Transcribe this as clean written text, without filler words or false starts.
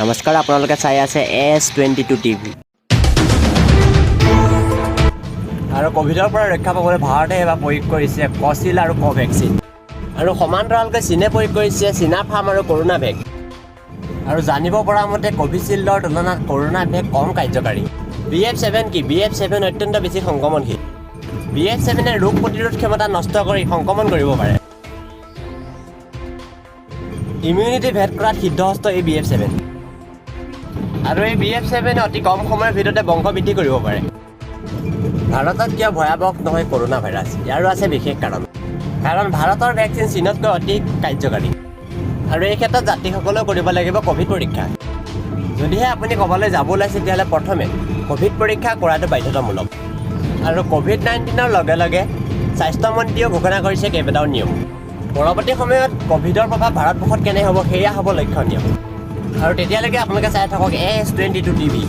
নমস্কাৰ, আপোনালোকে চাই আছে এছ 22 টিভি। আৰু ক'ভিডৰ পৰা ৰক্ষা পাবলৈ ভাৰতে এইবাৰ প্ৰয়োগ কৰিছে কচিল আৰু কোভেক্সিন আৰু সমান্তৰালকৈ চীনে প্ৰয়োগ কৰিছে চীনা ফাৰ্ম আৰু কৰোণা ভেক। আৰু জানিব পৰা মতে কোভিচিল্ডৰ তুলনাত কৰোণা ভেক কম কাৰ্যকাৰী। বিএফ 7 কি? বিএফ 7 অত্যন্ত বেছি সংক্ৰমণশীল। বিএফ 7-এ ৰোগ প্ৰতিৰোধ ক্ষমতা নষ্ট কৰি সংক্ৰমণ কৰিব পাৰে। ইমিউনিটি ভেদ কৰাত সিদ্ধহস্ত এই বিএফ 7। আৰু এই বিএফ 7-এ অতি কম সময়ৰ ভিতৰতে বংশ বৃদ্ধি কৰিব পাৰে। ভাৰতত কিয় ভয়াৱহ নহয় কৰোণা ভাইৰাছ? ইয়াৰো আছে বিশেষ কাৰণ। কাৰণ ভাৰতৰ ভেকচিন চীনতকৈ অতি কাৰ্যকাৰী। আৰু এই ক্ষেত্ৰত যাত্ৰীসকলেও কৰিব লাগিব ক'ভিড পৰীক্ষা। যদিহে আপুনি ক'ৰবালৈ যাব ওলাইছে, তেতিয়াহ'লে প্ৰথমে ক'ভিড পৰীক্ষা কৰাটো বাধ্যতামূলক। আৰু ক'ভিড 19ৰ লগে লগে স্বাস্থ্যমন্ত্ৰীয়েও ঘোষণা কৰিছে কেইবাটাও নিয়ম। পৰৱৰ্তী সময়ত ক'ভিডৰ প্ৰভাৱ ভাৰতবৰ্ষত কেনে হ'ব, সেয়া হ'ব লক্ষণীয়। আৰু তেতিয়ালৈকে আপোনালোকে চাই থাকক এছ 22 টিভি।